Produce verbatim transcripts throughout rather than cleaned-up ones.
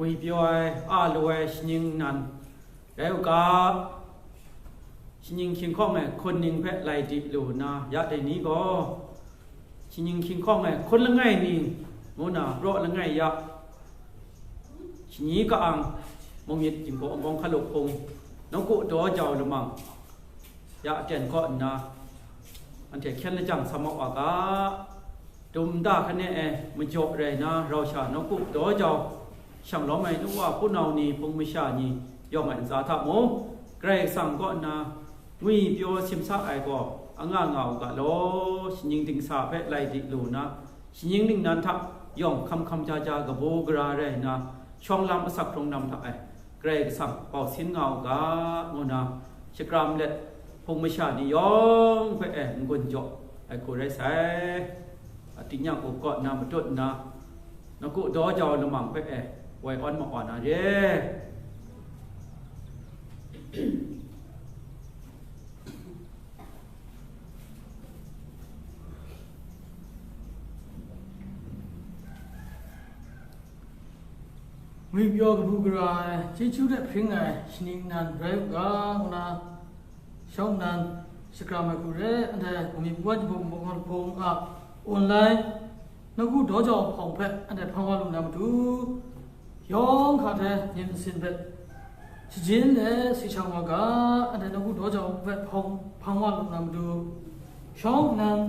Ngwi pyaw ai, a lu ai shaning nan rai u ga, shaning hkying hkawng e hkun ning hpe lai di lu nna, ya dai ni gaw, shaning hkying hkawng e hkun langai ni ngu na, raw langai ya, shani ka-ang, mungmyit, Jinghpaw Wunpawng Hkalup Hpung, nawku daw jau lamang, ya aten kaw nna, anhte hkyen lajang sa mau wa ga, dum nta hkane e majaw rai na, rau sha nawku daw jau, shang lawm ai nu wa hpunau ni, hpung masha ni, yawng ai ntsa hta mung, Karai Kasang kaw nna ngwi pyaw simsa ai gaw, anga nga u ga law, shaning dingsa hpe lai di lu nna, shaning ningnan hta yawng hkam hkam ja ja kabu gara rai nna, shawng lam asak hkrung lam hta e, Karai Kasang bau sin nga u ga, ngu na, shakram let, hpung masha ni yawng hpe e n-gun jaw ai hku rai sai. Ating yang u kaw nna matut nna, nawku daw jau lamang hpe e woi awn ma wa na re. Ngwi pyaw kabu gara ai, chyeju hte hpring ai shaning nan rai u ga, ngu na, shawng nnan shakram ai hku re, anhte Bungli Buwa Jahpawng Bawng Hpung a online nawku daw jau hpawng hpe anhte hpang wa lu na matu, yawng hka hte myit masin hpe shajin e si shang wa ga, anhte nawku daw jau hpe hpawng hpang wa lu na matu, shawng nnan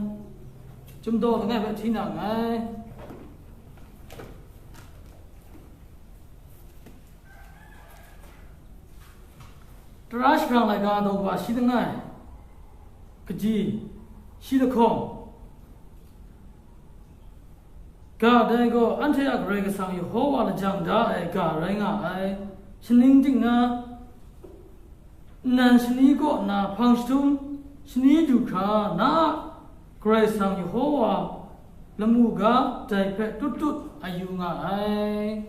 chyum daw langai hpe hti na nngai. Tara shagrang laika daw kaba shi langai, kaji, shi lahkawng, ga dai gaw anhte a Karai Kasang Yehova lajang da ai ga rai nga ai. Shaning ting na, nnan shani kaw nna hpang jahtum, shani du hkra na a Karai Kasang Yehova lamu ga dai hpe tut tut a yu nga ai.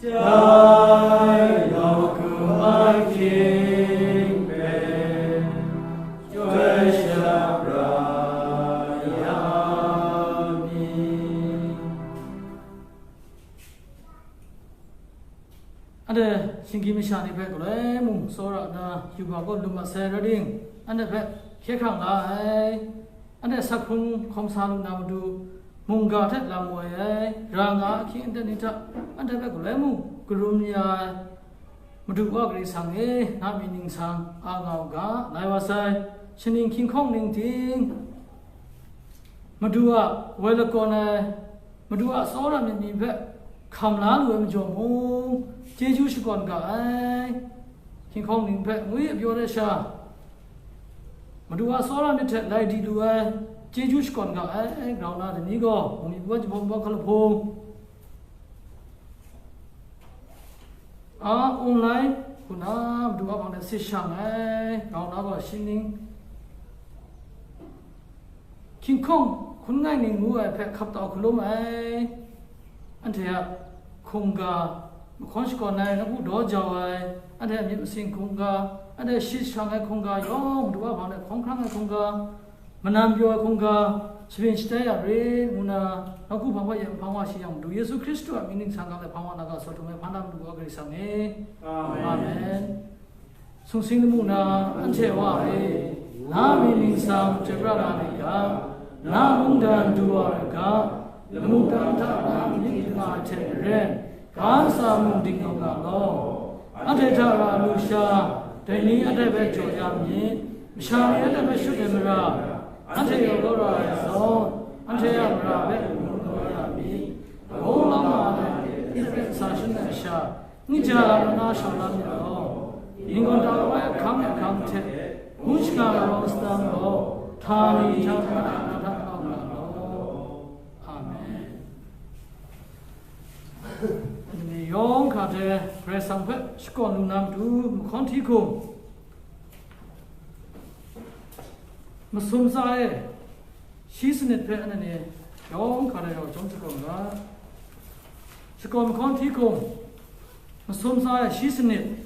Dai nawku ai hkying hpe chyoi shabra ya mi. Anhte shinggyim masha ni hpe galoi mung tsawra nna, yuba kaw lum masai rai ding, anhte hpe hkye hkrang la ai. Anhte sak hkrung hkawm sa lu na matu, mungga hte lam woi ai, ra nga ahkying aten ni hta, anhte hpe galoi mung karum ya ai, Madu wa Karai Kasang e, na myit ningsang a nga u ga, lai wa sai, shaning hkying hkawng ning ting, Madu a woi lakawn ai, Madu a tsawra myit ni hpe hkam la lu ai majaw mung, chyeju shakawn ga ai, hkying hkawng ning hpe ngwi a pyaw de sha, Madu a tsawra myit hte lai di lu ai, chyeju shakawn ga ai, grau na dai ni gaw, Bungli Buwa Jahpawng Bawng Hkalup Hpung a, online hku na Madu a hpang de sit shang ai, grau na gaw shaning hkying hkawng hkun ngai ning ngu ai hpe hkap tau hkalum ai, anhte a hkungga, mahkawn shakawn ai, nawku daw jau ai, anhte a myit masin hkungga, anhte shi shang ai hkungga yawng, Madu a hpang de hkawng hkrang ai hkungga, manan pyaw ai hkungga, shabyin shatai ya rit, ngu na, nawku hpang hpe yen hpang wa shi yang, Madu Yesu Hkristu a myit ningsang ga le hpang wa na ga, sawt htum ai hpa na Madu wa Karai Kasang e. Amen. Amen. Sung sing lamu na, anhte wa e, na myit ningsang chyoi pra na myit ga, na mungdan du wa ai ga, lamu dan hta na myit nga ai hte maren, ga ntsa mung ding nga nga law. Anhte hta ra lu sha, dai ni anhte hpe jaw ya myit, masha ni anhte hpe shut ai mara, anhte yawng galaw ra ai zawn, anhte a mara hpe mung galaw ya myit. Lawm lawm nga ai, anhte hpe ntsa shangun ai sha, N ja ai na shawng na myit law, ninggawn da ai ahkang ahkang hte, hpung shingkang ai rawng sadang gaw, htani hta na na hta kau nga law. Amen. Myit ni yawng hkra hte Karai Kasang hpe shakawn lu na matu mahkawn hti hkum, masum tsa e, shi sanit hpe anhte ni yawng hkra hte rau chyawm shakawn ga. Shakawn mahkawn hti hkum masum sa ai shi sanit.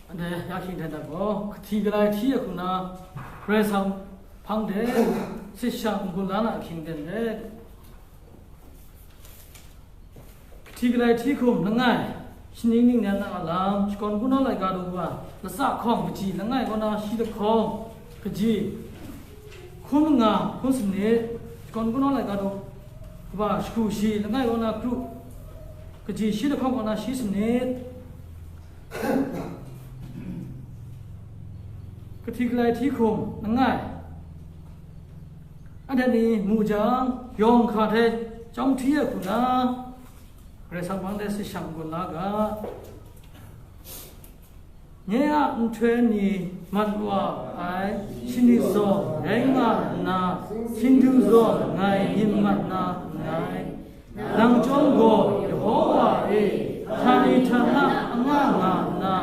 Anhte ya hkying hten dat gaw, kahti galai hti ai hku na, Karai Kasang hpang de sit shang n-gun la na ahkying ten let, kahti galai hti hkum langai, shaning ningnan a lam, shakawn kungdawn laika daw wa, latsa hkawng kaji langai kaw na shi lahkawng kaji, hkun manga, hkun sanit, shakawn kungdawn laika daw wa, shagu shi langai kaw na kru kaji shi lahkawng kaw na shi sanit, kahti galai hti hkum langai, anhte ni mu jang, yawng hka hte chyawm hti ai hku na, Karai Kasang hpang de sit shang n-gun la ga. Nye a nhtoi ni mat wa ai shani zawn rai nga nna, Htindu zawn ngai yin mat na nngai. Nang chyawm gaw, Yehowa e, htani htana anga nga nna,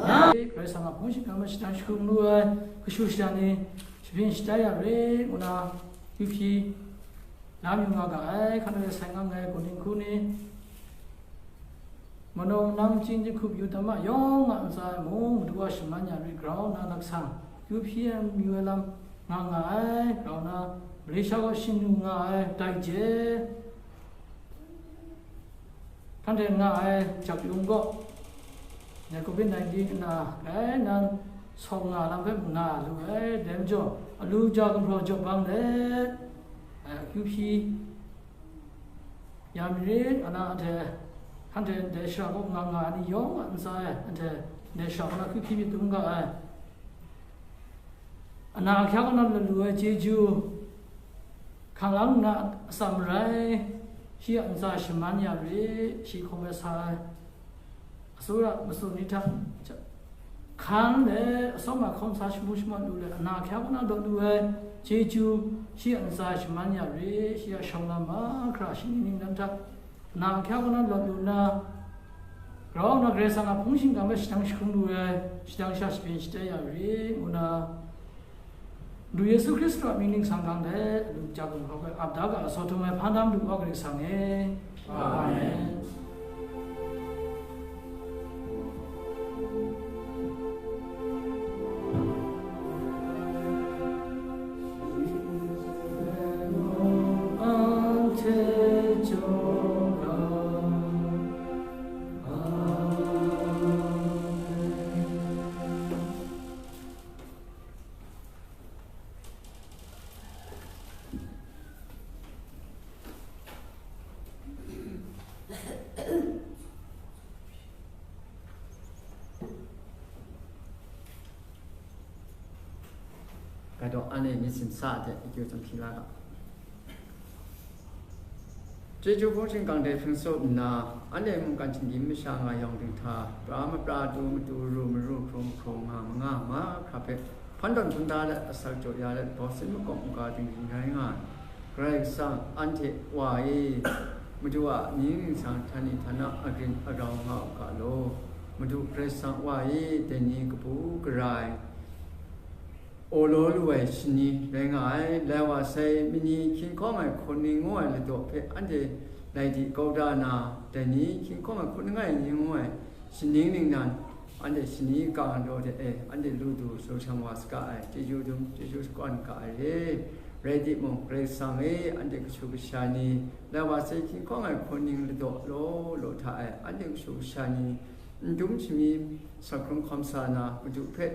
na Karai Kasang a hpung shingkang hpe shadang jahkrum lu ai kashu kasha ni, shabyin shatai ya re, ngu na, yu hpyi la mayu nga ga ai, hkan nang e sai nga nngai, kaw dinghku ni, manawng nam chying jinghkup yu tam a yawng a ntsa e mung, madu wa shaman ya rit grau nna, laksang yu hpyi ai mayu ai lam nga nga ai, grau nna, Malaysia gaw shing nu nga ai, dai je, hkan hte nga ai, jak yung gaw, covid nineteen nna, dai nan sawng nga lam hpe mung na lu ai, dai majaw, alu ja gumhpraw jaw bang let, akyu hpyi ya myit, ana anhte, hkan hte ndai shara kaw nga nga ai ni yawng a ntsa e, anhte ndai shara kaw na hkyu hkyi myit dum ga ai. Ana ahkyak kaw na lalu ai chyeju, hkang lang nna atsam marai, shi a ntsa shaman ya re, shi hkawm ai sa ai. Tsawra matsun ni hta, hkan let atsawm a hkawm sa shamu shamat lu let, ana ahkyak kaw na dawt lu ai chyeju, shi a ntsa shaman ya re, shi a shawng lam mahkra shingni ningnan hta, ana ahkyak kaw na dawt lu nna, grau nna Karai Kasang a hpung shingkang hpe shadang jahkrum lu ai, shadang sha shabyin shatai ya re, ngu na, Madu Yesu Hkristu a mying ningsang gang hte, lu ja gumhpraw hpe ap da ga, asaw htum ai hpa na madu wa Karai Kasang e. Amen. Daw anhte myit simsa hte akyu chyam hpyi la ga. Chyeju hpung shingkang dai hpring tsup nna, anhte mungkan shinggyim masha nga yawng dinghta, pra mapra, tu matu, ru maru, hkrung mahkrung nga manga mahkra hpe hpan tawn hkun da let, asak jaw ya let, bawsin makawp maga dingring rai nga ai. Karai Kasang, anhte Wa e, Madu a ning ningsang, htani htana, agrin arau nga u ga law. Madu Karai Kasang Wa e, dai ni kabu gara ai, awlaw lu ai shani rai nga ai. Lai wa sai, mani hkying hkawng ai hkun ni ngu ai ladaw hpe anhte lai di kau da na, dai ni hkying hkawng ai hkun langai ni ngu ai shaning ningnan, anhte shani kang daw de e, anhte lu du sawshang wa saga ai, chyeju dum, chyeju shakawn ga ai re. Rai timung, Karai Kasang e, anhte kashu kasha ni, lai wa sai hkying hkawng ai hkun ning ladaw law law hta e, anhte kashu kasha ni, n dum shami, sak hkrung hkawm sa na, Madu hpe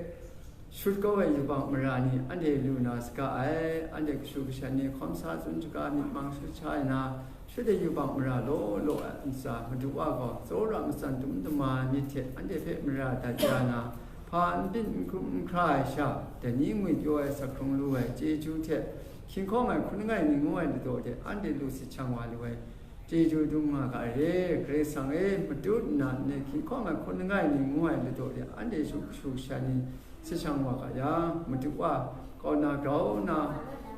shut kau ai yubak mara ni anhte lu na saga ai. Anhte kashu kasha ni hkawm sa tsun shaga myit mang shut sha ai na, shut ai yubak mara law law ai ntsa, Madu Wa gaw tsawra matsan dum dama myit hte anhte hpe mara dat ya na, hpa n byin n hkrum n hkra ai sha, dai ni ngwi pyaw ai sak hkrung lu ai chyeju hte, hkying hkawng ai hkun langai ni ngu ai ladaw hte anhte lu sit shang wa lu ai chyeju dum nga ga ai re. Karai Kasang e, matut nna ndai hkying hkawng ai hkun langai ni ngu ai ladaw hte anhte shu kashu kasha ni sit shang wa ga yang, Madu Wa kaw na grau nna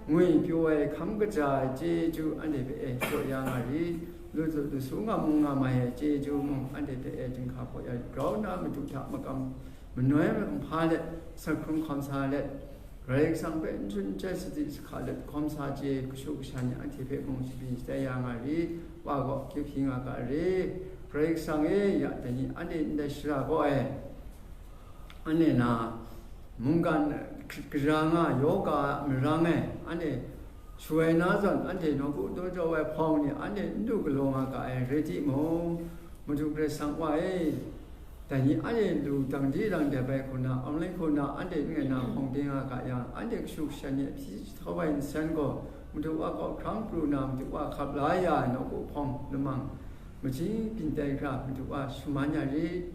ngwi pyaw ai hkam kaja ai chyeju anhte hpe e jaw ya nga rit, lu lu su nga mung nga mai ai chyeju mung anhte hpe e jinghka hpaw ya rit, grau nna Madu hta makam manoi mahpa let, sak hkrung hkawm sa let, Karai Kasang hpe n shut n chyai, sadi sahka let, hkawm sa chye kashu kasha ni anhte hpe mung shabi shatai ya nga rit, Wa gaw akyu hpyi nga ga ai re. Karai Kasang e, ya dai ni anhte ndai shara kaw e, anhte na mungkan hkrit gara nga, yoga a marang e, anhte shu ai na zawn, anhte nawku daw jau ai hpawng ni anhte n du galaw nga ga ai rai timung, Madu Karai Kasang Wa e, dai ni anhte lu dang di dang dep ai hku na, awng lai hku na, anhte n rai na hpawng de nga ga yang, anhte kashu kasha ni a hpyi jahtau ai nsen gaw, Madu Wa kaw hkrang pru na, Madu Wa hkap la ya ai nawku hpawng lamang, majing byin tai hkra, Madu Wa shaman ya rit,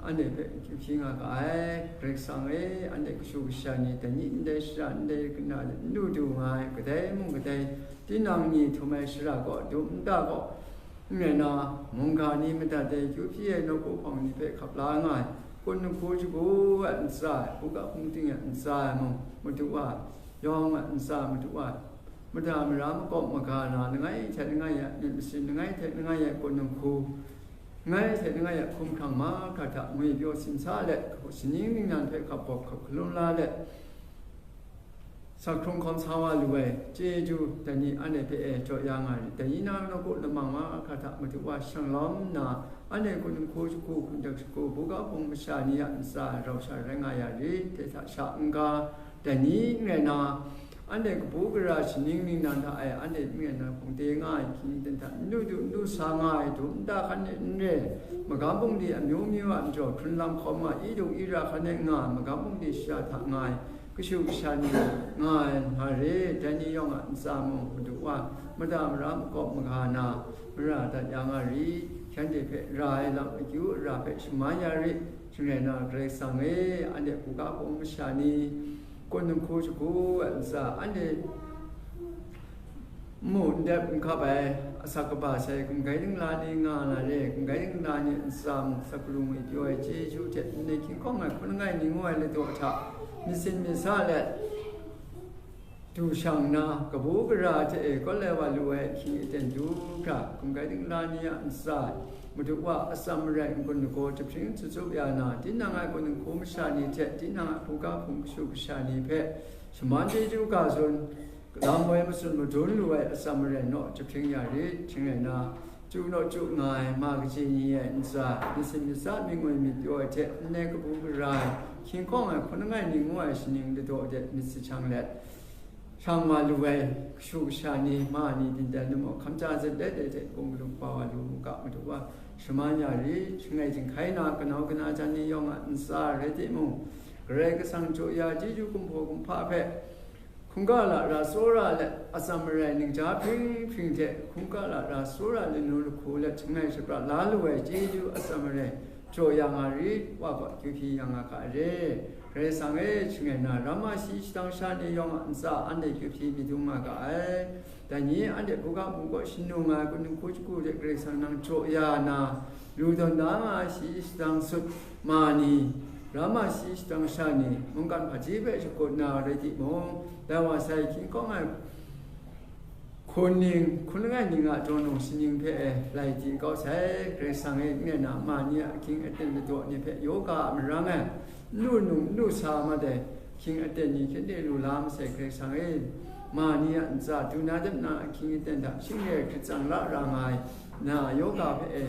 anhte hpe akyu hpyi nga ga ai. Karai Kasang e, anhte kashu kasha ni, dai ni ndai shara, ndai kana let n du du nga ai, kadai mung kadai, tinang ni htum ai shara kaw, dum nta kaw, n rai na, mungga ni madat ai, akyu hpyi ai nawku hpawng ni hpe hkap la nga ai, kun nhku shagu ai ntsa ai, buga hpung ting ai ntsa ai mung, Madu Wa, yawng ai ntsa, Madu Wa, mada mara makawp maga na, langai hte langai a myit masin, langai hte langai a kun nhku, langai hte langai a hkumhkrang mahkra hta ngwi pyaw simsa let, shaning ningnan hpe hkap hkap hkap hkalum la let, sak hkrung hkawm sa wa lu ai chyeju, dai ni anhte hpe e jaw ya nga ai. Dai ni na nawku lamang mahkra hta Madu Wa shang lawm nna, anhte kun nhku shagu, hkun dak shagu, buga hpung masha ni a ntsa rau sha rai nga ya rit, hte hta sha n-ga, dai ni n rai na, anhte kabu gara shaning ningnan hta e, anhte n rai na hpung de nga ai hkying ten hta n du du n du sa nga ai, dum nta hkan e n re, magam bungli amyu myu a majaw hkrun lam hkawm nga, i dung i ra hkan e nga, magam bungli shara hta nga ai, kashu kasha ni nga ai nga re, dai ni yawng a ntsa mung, Madu Wa, mada mara makawp maga na, mara dat ya nga rit, shanhte hpe ra ai lam akyu ara hpe shaman ya rit, shing rai na, Karai Kasang e, anhte hku ga hpung masha ni, kun nhku shagu ai ntsa, anhte nmu n dep n hkap ai, asak kaba sai gumgai dingla ni nga na re, gumgai dingla ni ntsa mung, sak galu ngwi pyaw ai chyeju hte, ndai hkying hkawng ai hkun langai ni ngu ai ladaw hta, myit sin myit sa let, du shang nna, kabu gara hte e kawt lai wa lu ai ahkying aten du hkra, gumgai dingla ni a ntsa, Madu Wa atsam marai n-gun lagaw jahpring tsup tsup ya na, tinang a kun nhku masha ni hte tinang a hku ga hpung kashu kasha ni hpe shaman chyeju ga tsun, lam woi matsun madun lu ai atsam marai naw jahpring ya rit, shing rai na, chyu naw chyu nga ai ma kaji ni ai ntsa, myit sin myit sa myit ngoi myit pyaw ai hte, n ai kabu gara ai, hkying hkawng ai hkun langai ni ngu ai shaning ladaw de myit sahchang let, shang wa lu ai kashu kasha ni, ma ni, dindai lamu hkam ja zat let ai hte, gun galum kaba wa lu mu ga, Madu Wa, shaman ya rit, shangai jinghkai na, kanau kana jan ni yawng a ntsa rai timung, Karai Kasang jaw ya chyeju kumhpaw kumhpa hpe, hkungga lara tsawra let, atsam marai ningja hpring hpring hte hkungga lara tsawra lanu lahku let shangai shapra la lu ai chyeju atsam marai, jaw ya nga rit, wa gaw kyu hpyi ya nga ga ai re. Karai Kasang e, shing rai na, ramma shi shadang sha ni yawng a ntsa anhte kyu hpyi myit dum nga ga ai. Dai ni anhte hpungga hpung kaw shanu nga ai kunung hku shagu de Karai Kasang nang jaw ya na, lu tawn da nga ai shi shadang sut ma ni, ramma shi shadang sha ni, mungkan hpaji hpe shakut na rai timung, dai wa sai hkying hkawng ai hkun ning, hkun langai ning a daw nung shaning hpe e lai di kau sai. Karai Kasang e, n rai na, ma ni a ahkying aten ladaw ni hpe yoga a marang e, n lu num, n lu sa mat ai ahkying aten ni hkyen de lu la masai. Karai Kasang e, ma ni a ntsa du na dep na ahkying aten hta shing re hkrit tsang la ra nga ai na yoga hpe e,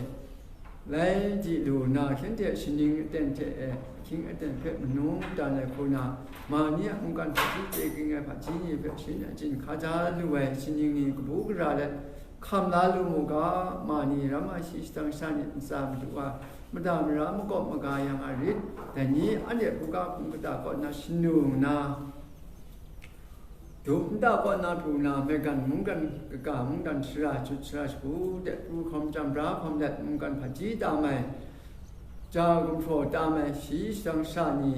lai di lu na, hkyen de shaning aten hte e, ahkying aten hpe manu dan ai hku na, ma ni a mungkan hpaji chye ging ai hpaji ni hpe shin achyin hkaja lu ai shaning ni kabu gara let hkam la lu mu ga, ma ni ramma shi shadang sha ni ntsa madu wa mada mara makawp maga ya nga rit. Dai ni anhte hpungga hpung kata kaw na shanu nna, du nta kaw na pru na, maigan mungdan kaga mungdan shara jut shara shagu de pru hkawm chyam bra hkawm let mungkan hpaji tam ai, ja gumhpraw tam ai shi shadang sha ni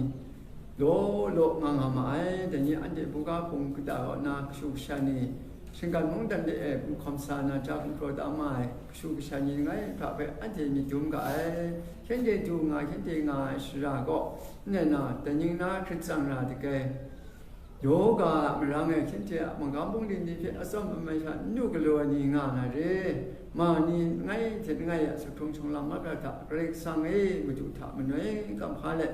law law nga nga ma ai. Dai ni anhte hpungga hpung kata kaw na kashu kasha ni, shinggan mungdan de e pru hkawm sa na, ja gumhpraw tam ai kashu kasha ni langai hta hpe anhte myit dum ga ai. Hkyen de du nga, hkyen de nga ai shara kaw, n rai na, daning na hkrit tsang ra dagai, yoga a marang e hkyen hte a magam bungli ni hpe atsawm amai sha n lu galaw ai ni nga na re. Ma ni langai hte langai a sahkrung shawng lam mat ra hta, Karai Kasang e, Madu hta manoi kamhpa let,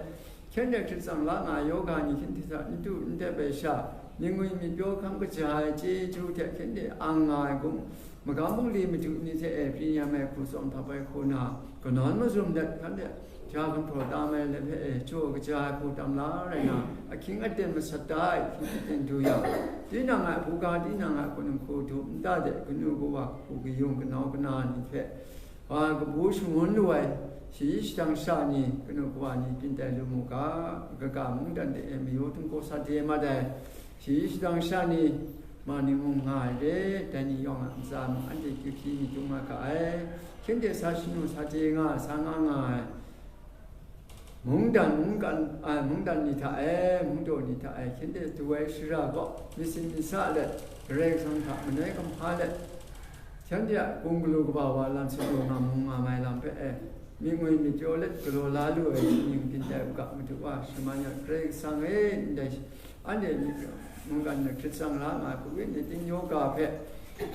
hkyen de hkrit tsang la nga ai yoga ni hkyen hte hta n du n dep ai sha, myit ngwi myit pyaw hkam kaja ai chyeju hte hkyen de ang nga ai gung, magam bungli madu ni hte e pyi nyam ai hku tsawm htap ai hku na, kanawn mazum let hkan de, ja gumhpraw tam ai let hpe e jaw kaja ai hku tam la rai na, ahkying aten masat da ai, ahkying aten du yang, tinang a hpungga, tinang a hkun nhku du nta de, kanu kawa, hku kayung kanau kana ni hpe, wa kabu shangun lu ai, shi shadang sha ni, kanu kawa ni byin tai lu mu ga, kaga mungdan de e mayu htingkaw sa de mat ai, shi shadang sha ni, ma ni mung nga ai re, dai ni yawng a ntsa mung anhte kyu hpyi myit dum nga ga ai. Hkyen de sa shanu sa chye nga ai, sa nga nga ai, mungdan, mungkan, ai, mungdan ni hta e, mungdaw ni hta e, hkyen de du ai shara gaw, myit sin myit sa let, Karai Kasang hta manoi kamhpa let, shanhte a gung galu kaba wa lan sat lu nga mu nga mai lam hpe e, myit ngwi myit pyaw let galaw la lu ai shaning byin tai u ga, Madu wa, shaman ya, Karai Kasang e, ndai anhte myit mungkan na hkrit tsang la nga ai, Covid nineteen yoga hpe,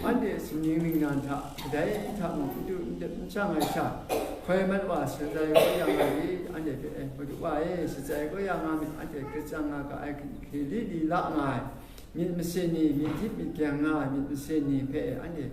anhte suning ningnan hta, kadai hta mung n du n dep n shang ai sha, hkoi mat wa, shatsai kau ya nga rit, anhte hpe, e, Madu wa e, shatsai kau ya nga myit, anhte hkrit tsang nga ga ai hkri li li la nga ai, myit masin ni, myit htit myit gyang nga ai myit masin ni hpe, anhte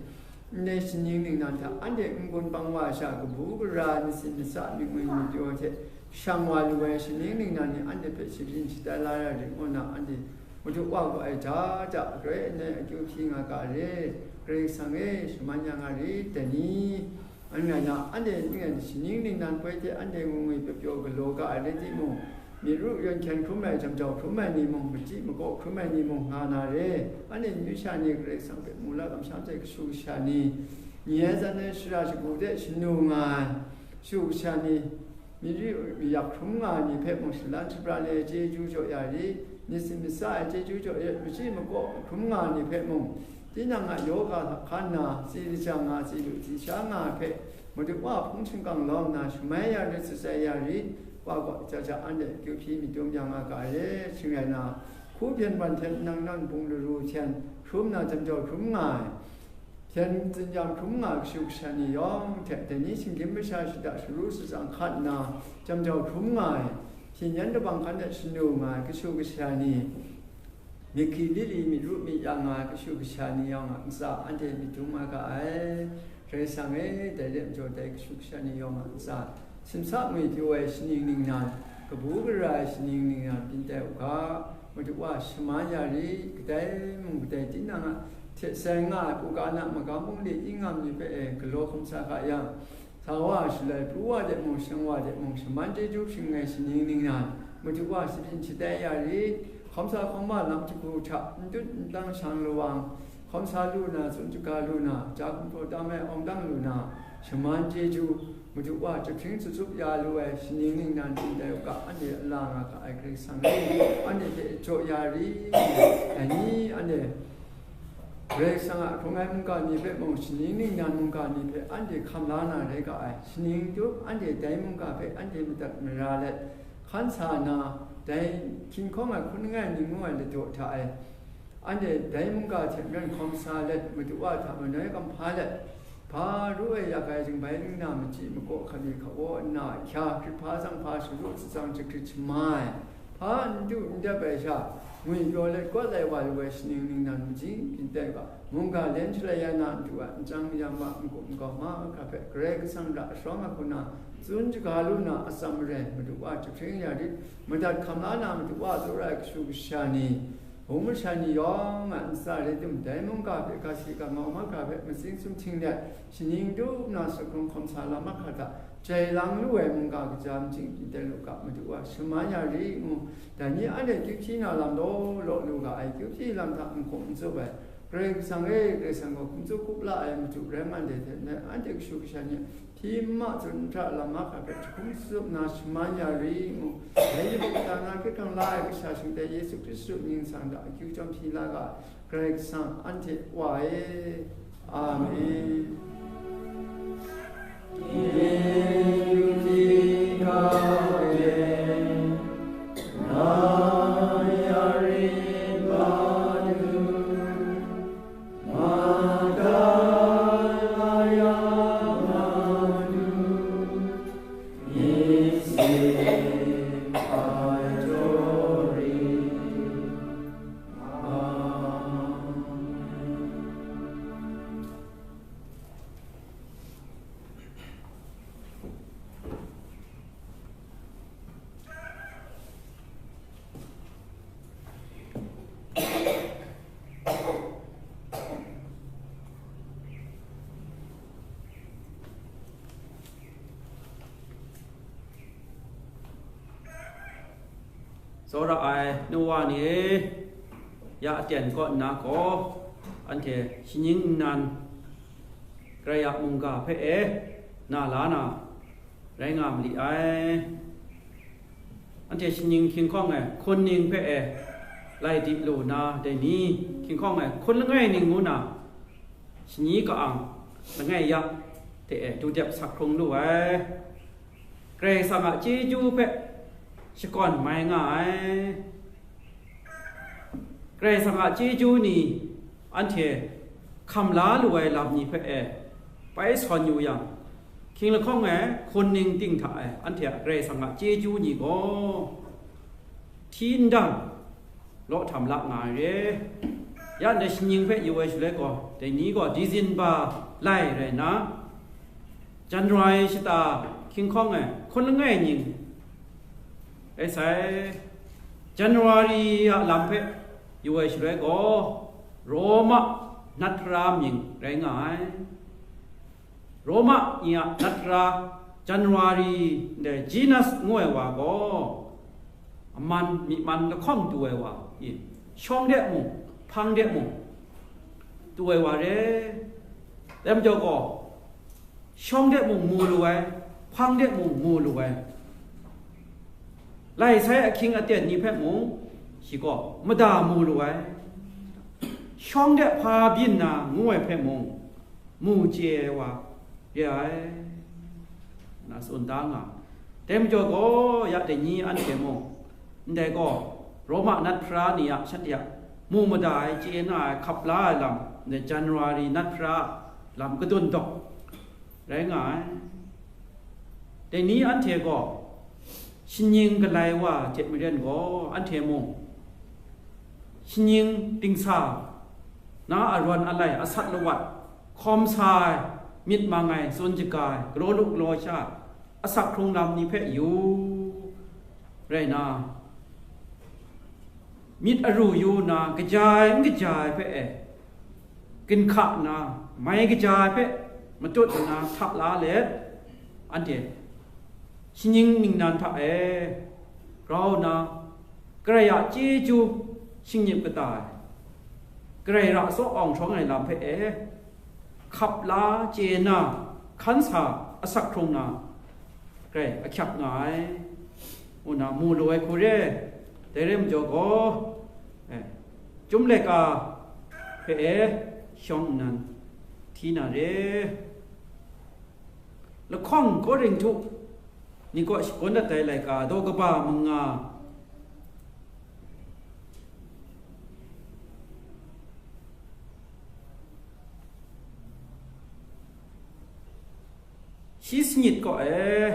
ndai shaning ningnan hta, anhte n-gun bang wa sha, kabu gara ai myit sin myit sa, myit ngwi myit pyaw hte shang wa lu ai shaning ningnan ni anhte hpe shabyin shatai la ya rit ngu na, anhte Madu wa gaw ai hta hta, grai nai akyu hpyi nga ga re, Karai Kasang e, shaman ya nga rit dai ni? An rai na, anhte ning ai shaning ningnan poi hte anhte ngwi ngwi pyaw pyaw galaw ga ai rai timung, myit ru yawn hkyen hkrum ai, jam jau hkrum ai ni mung, machyi makaw hkrum ai ni mung nga na re. Anhte myu sha ni Karai Kasang hpe mu la kamsham sai kashu kasha ni, nye ai zan ai shara shagu de shanu nga ai, kashu kasha ni, myit ru yak hkrum nga ai ni hpe mung shalan shabra le chyeju jaw ya rit, myit sin myit sa ai chyeju jaw ya rit, machyi makaw hkrum nga ai ni hpe mung, tinang a yoga hkan na, tsi lajang nga, tsi lu tsi sha nga ai hpe, Madu wa hpung shingkang lawm na, shamai ya rit, shatsai ya rit, wa gaw ja ja anhte kyu hpyi myit dum ya nga ga ai re, shing rai na, hku hpyen ban hten nang nawn bung laru hten hkrum na, jam jau hkrum nga ai, hpyen tsin-yam hkrum nga ai kashu kasha ni yawng hte, dai ni shinggyim masha shada sharu shatsang hkat nna, jam jau hkrum nga ai, hpyin yan dabang hkan de shanu nga ai kashu kasha ni, myit hkri li li myit ru myit ya nga ai kashu kasha ni yawng a ntsa anhte myit dum nga ga ai. Karai Kasang e, dai de majaw dai kashu kasha ni yawng a ntsa, simsa ngwi pyaw ai shaning ningnan, kabu gara ai shaning ningnan byin tai u ga, Madu wa, shaman ya rit, kadai mung kadai tinang a hte sai nga ai, u ga na magam bungli ingam ni hpe e galaw hkum sa ga yang, sa wa, shaloi pru wa de mung, shang wa de mung, shaman chyeju hpring ai shaning ningnan, Madu wa, shabyin shatai ya rit, hkawm sa hkawm wa lam jahku hta, n tut n tang shang lawang, hkawm sa lu na, tsun shaga lu na, ja gumhpraw tam ai awng dang lu na, shaman chyeju, Madu wa chyahpring tsatsup ya lu ai shaning ningnan hte dai u ga, anhte a la nga ga ai Karai Kasang e, anhte hpe jaw ya ri, dai ni anhte Karai Kasang a hkrung ai mungga ni hpe mung, shaning ningnan mungga ni hpe anhte hkam la na rai ga ai. Shaning tup anhte dai mungga hpe anhte madat mara let, hkan sa na, dai hkying hkawng ai hkun langai ning ngu ai ladaw hta e, anhte dai mungga hte maren hkawm sa let, Madu wa hta manoi kamhpa let, hpa ru ai yak ai jingbai ningnan machyi makaw hkali hkawa nna, hkya hkrit hpa zang hpa sharu shatsang jahkrit shama ai, hpa n du n dep ai sha, ngwi pyaw let kawt lai wa lu ai shaning ningnan majing byin tai ga, mungga len shalai ya na n du ai, nchyang mayam ma, n-gup n-gau mahkra hpe Karai Kasang ra shawng ai hku na, tsun shaga lu na atsam marai, Madu wa chyahpring ya rit, madat hkam la na Madu wa tsawra ai kashu kasha ni, hpung masha ni yawng a ntsa rai tim, dai mungga hpe ga si ga mau mahkra hpe matsing sumhting let, shaning tup nna sut hkrung hkawm sa lam mahkra hta, jai lang lu ai mungga kaja majing byin tai lu ga, Madu wa shaman ya ri ngu, dai ni anhte kyu hpyi na lam law law lu ga ai, kyu hpyi lam hta n hkum n tsup ai, Karai Kasang e, Karai Kasang gaw hkum tsup hkup la ai Madu rai nga ndai hte maren, anhte kashu kasha ni hpyi n ma tsun n hta lam mahkra hpe jahkum tsup nna shaman ya ri ngu, dai ni hpe kata na hkrit hkrang la ai Kasha Shingtai Yesu Hkristu mying sang hta akyu chyawm hpyi la ga, Karai Kasang anhte Wa e. Amen. Tsawra ai nu wa ni e, ya aten kaw nna gaw, anhte shaning nnan Karai a mungga hpe e na la na rai nga ma li ai. Anhte shaning hkying hkawng e hkun ning hpe e lai di lu na, dai ni hkying hkawng e hkun langai ning ngu na, shani ka-ang langai ya hte e du dep sak hkrung lu ai. Karai Kasang a chyeju hpe shakawn mai nga ai. Karai Kasang a chyeju ni anhte hkam la lu ai lam ni hpe e bai sawn yu yang, hkying lahkawng e hkun ning ting hta e anhte a Karai Kasang a chyeju ni gaw hti ndang law htam la nga ai re. Ya ndai shaning hpe yu ai shaloi gaw, dai ni gaw December lai rai nna, January shata hkying hkawng e hkun langai ning rai sai. January a lam hpe yu ai shaloi gaw, Roma nat hkara mying rai nga ai. Roma ni a nat hkara January ndai Janus ngu ai wa gaw, aman myi man lahkawng tu ai wa, i, shawng de mung, hpang de mung, tu ai wa re. Dai majaw gaw, shawng de mung mu lu ai, hpang de mung mu lu ai, lai sai ahkying aten ni hpe mung, shi gaw mada mu lu ai, shawng de hpa byin na ngu ai hpe mung, mu chye ai wa re ai, na tsun da nga. Dai majaw gaw, ya dai ni anhte mung, ndai gaw, Roma nat hkara ni a shanhte a mu mada ai, chye na ai, hkap la ai lam, ndai January nat hkara lam kadun dawk rai nga ai. Dai ni anhte gaw, shaning galai wa hte maren gaw, anhte mung, shaning dingsa na arawn alai asat lawat, hkawm sa ai, myit mang ai, tsun shaga ai, galaw lu galaw sha, asak hkrung lam ni hpe yu rai na, myit aru yu na, kaja ai n kaja ai hpe e, ginhka na, mai kaja ai hpe matut nna hta la let, anhte shaning ningnan hta e grau na, Karai a chyeju shingnip kata ai, Karai ra tsaw awng hkrawng ai lam hpe e hkap la chye na, hkan sa asak hkrung na, grai ahkyak nga ai, ngu na mu lu ai hku re. Dai rai majaw gaw, eh, Chyum laika hpe e shawng nnan hti na re. Lahkawng Korinhtu ni kaw shagun dat ai laika, daw kaba manga, shi sanit kaw e,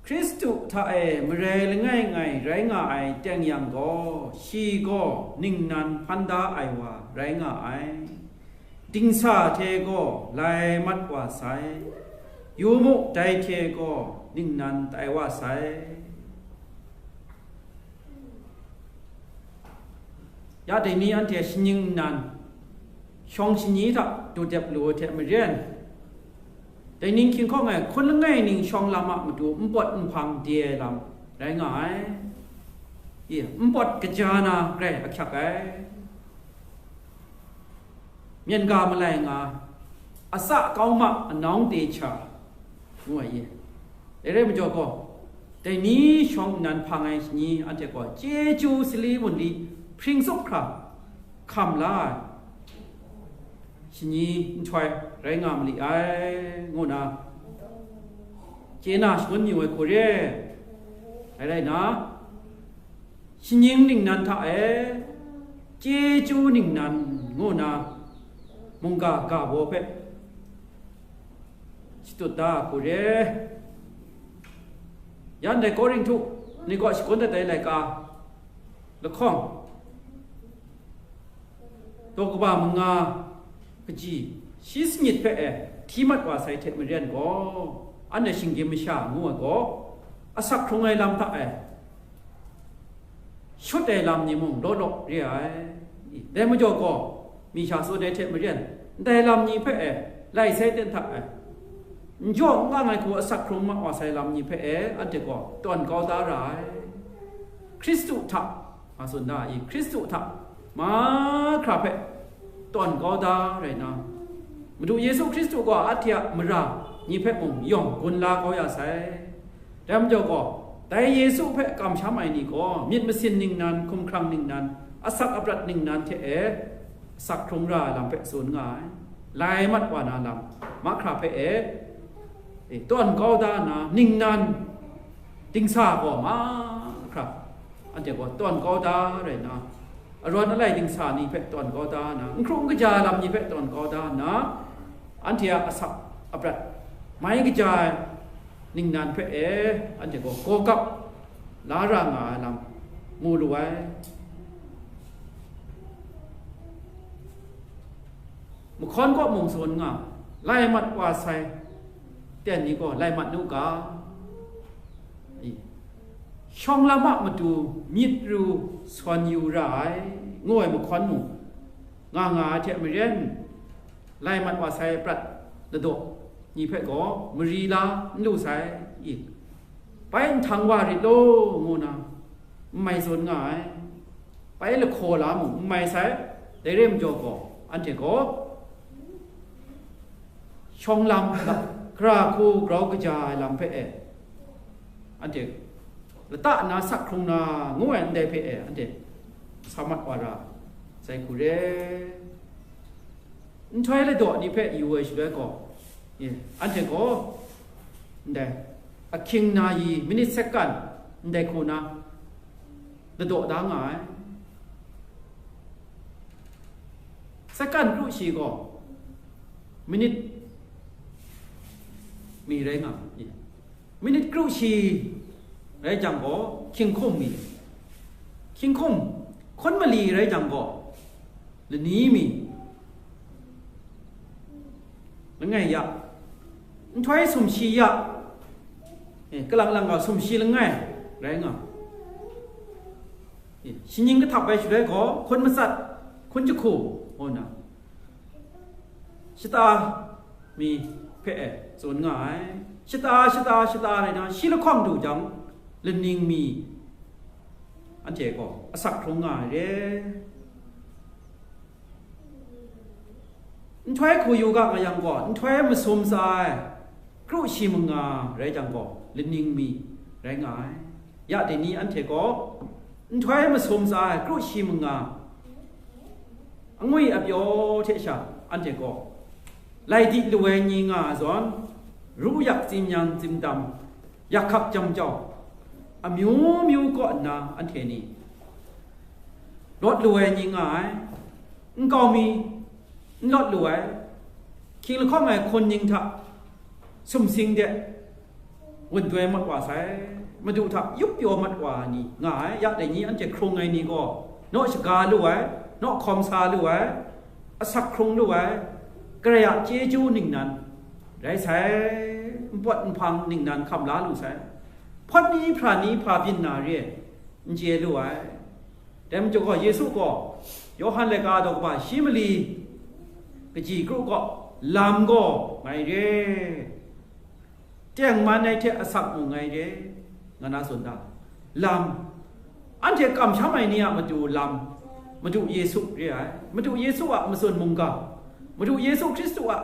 Hkristu hta e marai langai ngai rai nga ai teng yang gaw, shi gaw ningnan hpan da ai wa rai nga ai. Dingsa hte gaw lai mat wa sai, yu mu, dai hte gaw ningnan tai wa sai. Ya dai ni anhte shaning nnan, shawng shani hta dudep lu ai hte maren, dai ning hkying hkawng e hkun langai ning shawng lam a matu npawt nhpang de ai lam rai nga ai. I, npawt kaja na grai ahkyak ai. Myen ga malai nga, atsa kau ma anawng te cha, ngu ai ye. Dai rai majaw gaw, dai ni shawng nnan hpang ai shani anhte gaw, chyeju sali wunli hpring tsup hkra hkam la ai shani nhtoi rai nga ma li ai, ngu na chye na shangun yu ai hku re. Dai rai na, shaning ningnan hta e, chyeju ningnan ngu na mungga ga baw hpe shadut da ai hku re. Yan dai Korinhtu ni kaw shagun dat ai laika, lahkawng, daw kaba manga kaji, shi sanit hpe e hti mat wa sai hte maren gaw, anhte shinggyim masha ngu ai gaw, asak hkrung ai lam hta e shut ai lam ni mung law law re ai. Dai majaw gaw, mi sha tsun ai hte maren, ndai lam ni hpe e lai sai ten hta e, n jaw n kang ai hku asak hkrung mat wa sai lam ni hpe e, anhte gaw tawn kau da ra ai. Hkristu hta, nga tsun da i, Hkristu hta mahkra hpe tawn kau da rai na, Madu Yesu Hkristu gaw anhte a mara ni hpe mung yawng gun la kau ya sai. Dai majaw gaw, dai Yesu hpe kamsham ai ni gaw myit masin ningnan, hkumhkrang ningnan, asak aprat ningnan hte e asak hkrung ra ai lam hpe tsun nga ai. Lai mat wa na lam mahkra hpe e, e, tawn kau da nna, ningnan dingsa gaw mahkra anhte gaw tawn kau da rai nna, arawn alai dingsa ni hpe tawn kau da nna, n hkru n kaja lam ni hpe tawn kau da nna, anhte a asak aprat mai kaja ai ningnan hpe e, anhte gaw gawgap la ra nga ai lam mu lu ai. Mahkawn kaw mung tsun nga, lai mat wa sai ten ni gaw lai mat nu ga, i, shawng lam a matu myit ru sawn yu ra ai, ngu ai mahkawn mung nga nga ai hte maren, lai mat wa sai prat ladaw ni hpe gaw mari la n lu sai, i, bai nhtang wa rit law, ngu na n mai tsun nga ai. Bai lahkaw la mung n mai sai, dai rai majaw gaw, anhte gaw shawng lam, gara hku grau kaja ai lam hpe e, anhte lata na sak hkrung na ngu ai ndai hpe e, anhte sa mat wa ra sai hku re. Nhtoi ladaw ni hpe yu ai shaloi gaw, e, anhte gaw ndai ahkying na yi minit sekan ndai hku na ladaw da nga ai. Sekan kru shi gaw minit mi rai nga ai. Minit kru shi rai jang gaw, hkying hkum mi, hkying hkum hkun mali rai jang gaw, lani mi, langai ya, nhtoi sumshi ya, eh, kalang lang gaw sumshi langai rai nga, eh, shaning kahtap ai shaloi gaw, hkun matsat, hkun jahku, ngu na, shata mi hpe e tsun nga ai. Shata, shata, shata rai na, shi lahkawng du jang, laning mi anhte gaw asak hkrung nga ai re. Nhtoi hku yu ga nga yang gaw, nhtoi masum tsa ai, Kru shi manga rai jang gaw, laning mi rai nga ai. Ya dai ni anhte gaw nhtoi masum tsa ai kru shi manga angwi apyaw hte sha anhte gaw lai di lu ai ni nga ai zawn, ru yak tsim yang tsim dam, yak hkak jam jau, amyu myu kaw nna anhte ni lawt lu ai ni nga ai, nkau mi n lawt lu ai, hkying lahkawng ai hkun ning hta sumsing de wun doi mat wa sai, Madu hta yup pyaw mat wa ni nga ai, ya dai ni anhte hkrung ai ni gaw, naw shaga lu ai, naw hkawm sa lu ai, asak hkrung lu ai, Karai a chyeju ningnan rai sai, npawt nhpang ningnan hkam la lu sai, hpawt ni hpra ni hpa byin na re ai, n chye lu ai. Dai majaw gaw, Yesu gaw Yawhan laika daw kaba shi mali kaji kru gaw, lam gaw ngai re, tengman ai hte asak mung ngai re, nga na tsun da. Lam, anhte kamsham ai ni a matu lam, Madu Yesu re ai. Madu Yesu a matsun mungga, Madu Yesu Hkristu a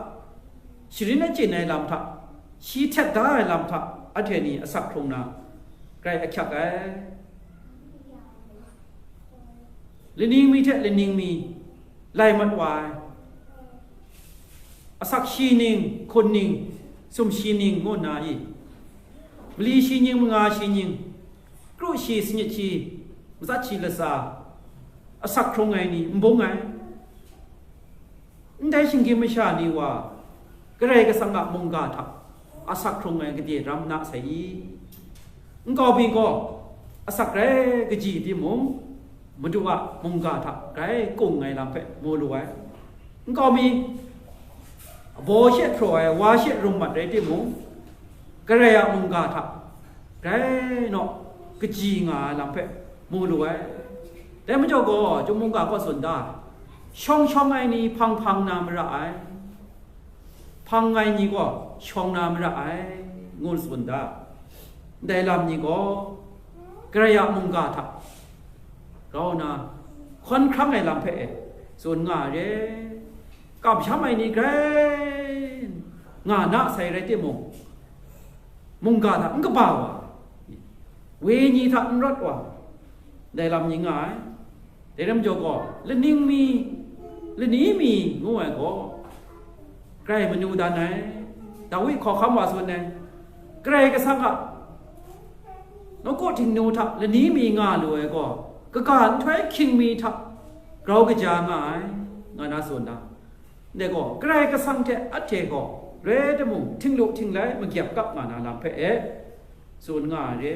sharin achyin ai lam hta, shi htet da ai lam hta, anhte ni asak hkrung na, grai ahkyak ai. Laning mi hte laning mi lai mat wa ai, asak shi ning, hkun ning, sum shi ning ngu nna i, mali shi ning, manga shi ning, kru shi, sanit shi, matsat shi latsa, asak hkrung ai ni n bung ai. Ndai shinggyim masha ni wa Karai Kasang a mungga hta asak hkrung ai gade ram na sai i? Nkau mi gaw asak rai kaji timung, Madu a mungga hta grai kung ai lam hpe mu lu ai. Nkau mi baw she hpraw ai, wa she rum mat rai timung, Karai a mungga hta grai naw kaji nga ai lam hpe mu lu ai. Dai majaw gaw, chyum mungga kaw tsun da, shawng shawng ai ni hpang hpang na mara ai, hpang ai ni gaw shawng na mara ai, ngu tsun da. Ndai lam ni gaw Karai a mungga hta grau na hkawn hkrang ai lam hpe e tsun nga ai re. Kamsham ai ni grai nga na sai rai timung, mungga hta n kaba wa, wenyi hta n rawt wa, dai lam ni nga ai. Dai ram jaw gaw, laning mi, lani mi ngu ai gaw, grai manu dan ai. Dawi hkawhkam wa tsun ai, Karai Kasang a nawku htingnu hta lani mi nga lu ai gaw, kaga nhtoi hkying mi hta grau kaja nga ai, nga na tsun da. Ndai gaw, Karai Kasang hte ahte gaw, rai timung, htinglu htinglai magyap kap nga na lam hpe e tsun nga ai re.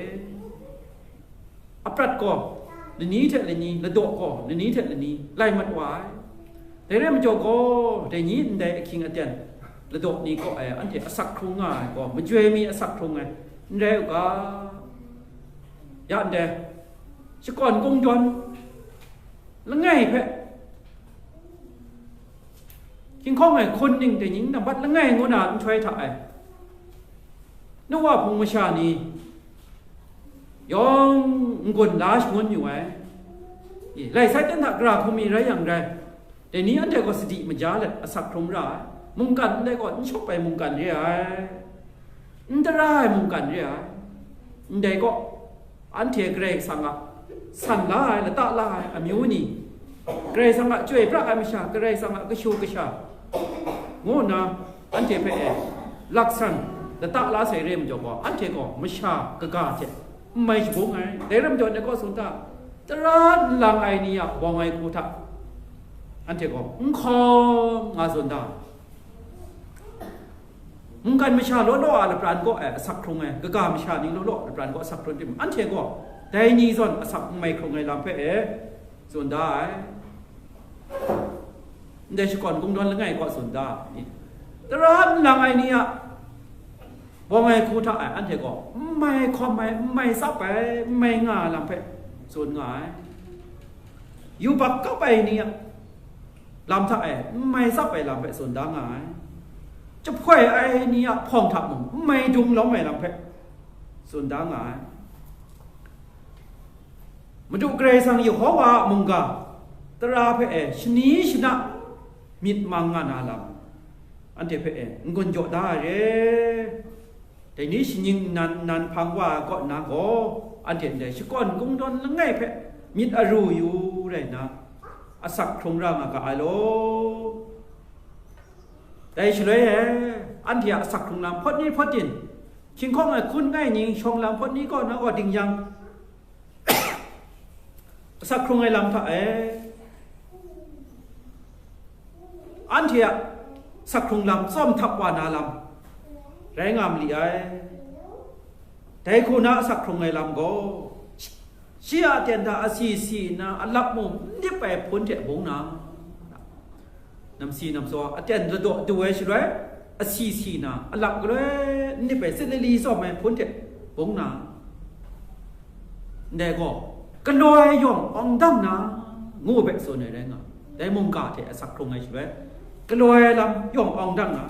Aprat gaw, lani hte lani, ladaw gaw, lani hte lani, lai mat wa ai. Dai rai majaw gaw, dai ni ndai ahkying aten, ladaw ni kaw e anhte asak hkrung nga ai gaw, majoi mi asak hkrung ai, n rai u ga. Ya ndai, shakawn kungdawn langai hpe, hkinghkawng ai hkun ning dai ning nambat langai ngu na nhtoi hta e, Noa hpung masha ni yawng n-gun la shangun yu ai. E, lai sai ten hta gara hkum mi rai yang rai, dai ni anhte gaw sadi maja let asak hkrum ra ai. Mungkan ndai gaw n shawp ai mungkan re ai, n tara ai mungkan re ai. Ndai gaw, anhte Karai Kasang a san la ai, lata la ai amyu ni, Karai Kasang a chyoi pra ai masha, Karai Kasang a kashu kasha, ngu nna anhte hpe e laksan lata la sai re majaw gaw, anhte gaw masha kaga hte n mai shabung ai. Dai rai majaw, ndai kaw tsun hta, tara nlang ai ni a bawng ai hku hta anhte gaw n hkawm nga zawn da. Mungkan masha law law a lapran kaw e asak hkrung ai, kaga masha ni law law a lapran kaw asak hkrung timung, anhte gaw dai ni zawn asak n mai hkrung ai lam hpe e tsun da ai. Ndai shakawn kungdawn langai kaw tsun da ai ni, tara nlang ai ni a bawng ai hku hta e anhte gaw n mai hkawm ai, n mai tsap ai, n mai nga ai lam hpe tsun nga ai. Yubak kap ai ni a lam hta e n mai tsap ai lam hpe tsun da nga ai. Jahpoi ai ni a hpawng hta mung n mai dung lawm ai lam hpe tsun da nga ai. Madu Karai Kasang Yehova a mungga tara hpe e shani shana myit mang nga na lam, anhte hpe e n-gun jaw da ai re. Dai ni shaning nnan nnan hpang wa ai kaw nna gaw, anhte ndai shakawn kungdawn langai hpe myit aru yu rai nna, asak hkrung ra nga ga ai law. Dai shaloi e, anhte a asak hkrung lam hpawt ni hpawt din, hkying hkawng ai hkun ngai ning shawng lam hpawt ni kaw na gaw ding yang, asak hkrung ai lam hta e, anhte a asak hkrung lam tsawm htap wa na lam rai nga ma li ai. Dai hku na asak hkrung ai lam gaw, shi a aten hta asi si nna, alap mung n dip ai hpun hte bung na, namsi namtsaw aten ladaw du ai shaloi, asi si na, alap galoi n dip ai, sit lali tsawm ai hpun hte bung na, ndai gaw, galoi yawng awng dang na, ngu hpe tsun ai rai nga, dai mungga hte asak hkrung ai shaloi, galoi lam yawng awng dang na,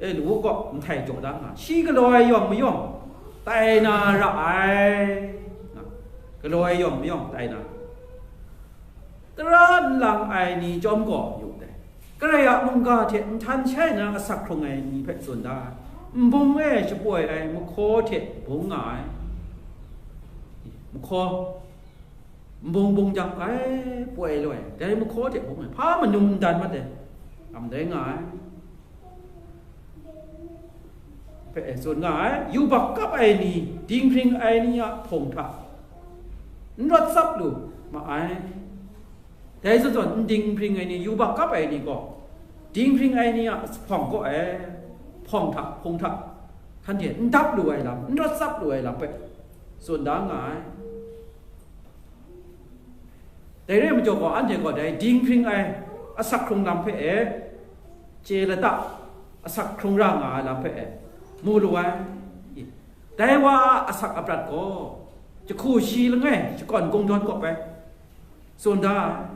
e, lu gaw nhtoi jaw da nga, shi galoi yawng mayawng tai na ra ai, nga, galoi yawng mayawng tai na, tara nlang ai ni chyawm gaw yu dai. Karai a mungga hte nhtan shai na asak hkrung ai ni hpe tsun da ai. Nbung e shapoi ai mahkaw hte bung nga ai. Mahkaw, nbung bung jang ai, poi loi, dai mahkaw hte bung ai, hpa manu n dan mat ai, lam dai nga ai. Hpe e tsun nga ai, yubak kap ai ni, dinghpring ai ni a hpawng hta n rawt tsap lu ma ai. Dai zawn zawn, n dinghpring ai ni, yubak kap ai ni gaw, dinghpring ai ni a hpawng kaw e, hpawng hta, hpung hta, hkan hte n dap lu ai lam, n rawt tsap lu ai lam hpe tsun da nga ai. Dai re ai majaw gaw, anhte gaw dai dinghpring ai asak hkrung lam hpe e, chye lata asak hkrung ra nga ai lam hpe e, mu lu ai. Dai wa a asak aprat gaw, jahku shi langai shakawn kungdawn kaw bai tsun da ai.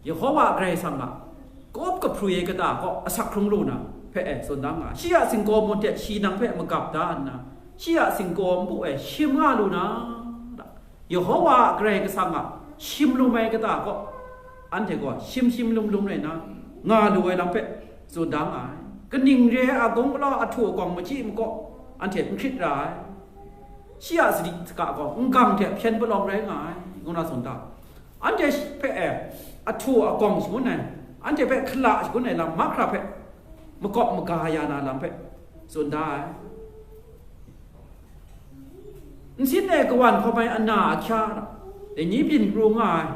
Yehova Karai Kasang a kup kahpru ai kata kaw asak hkrung lu na hpe e tsun da nga, shi a singkaw mung hte shi nang hpe magap da nna, shi a singkaw npu e shim nga lu na, Yehova Karai Kasang a shim lum ai kata kaw, anhte gaw shim shim lum lum rai nna, nga lu ai lam hpe tsun da nga ai. Kaning re ai a gawng galaw, ahtu agawng machyi makaw, anhte n hkrit ra ai. Shi a sadi saga gaw n-gang hte hpyen palawng rai nga ai, ngu na tsun da. Anhte hpe e, ahtu agawng shangun ai, anhte hpe hkala shangun ai lam mahkra hpe makawp maga ya na lam hpe tsun da ai. Nsin e kawan hkawm ai ana ahkya, dai ni byin pru nga ai,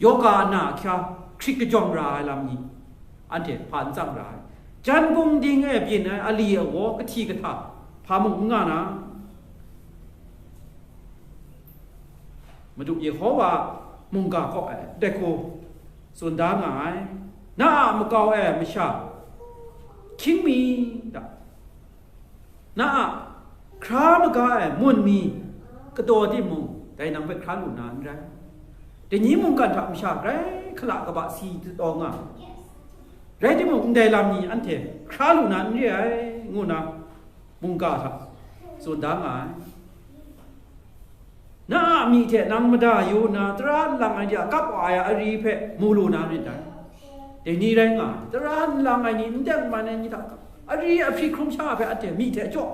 yawga ana ahkya, hkrit kajawng ra ai lam ni, anhte hpa n tsang ra ai. Jan bung ding e byin ai ali awa kahti kahta hpa mung n nga na, Madu Yehova mungga kaw e ndai hku tsun da nga ai. Na a makau e masha hkying mi da, na a hkra maga e mun mi kadaw timung, dai nang hpe hkra lu na n rai. Dai ni mungkan hta masha grai hkala kaba si taw nga, rai timung, ndai lam ni anhte hkra lu na n re ai, ngu na mungga hta tsun da nga ai. Na a myi hte nang mada yu nna, tara nlang ai ni a kap wa ai a ari hpe mu lu na rit dai. Dai ni rai nga ai, tara nlang ai ni, n teng n man ai ni hta, ari ahpri hkrum sha hpe anhte myi hte jaw,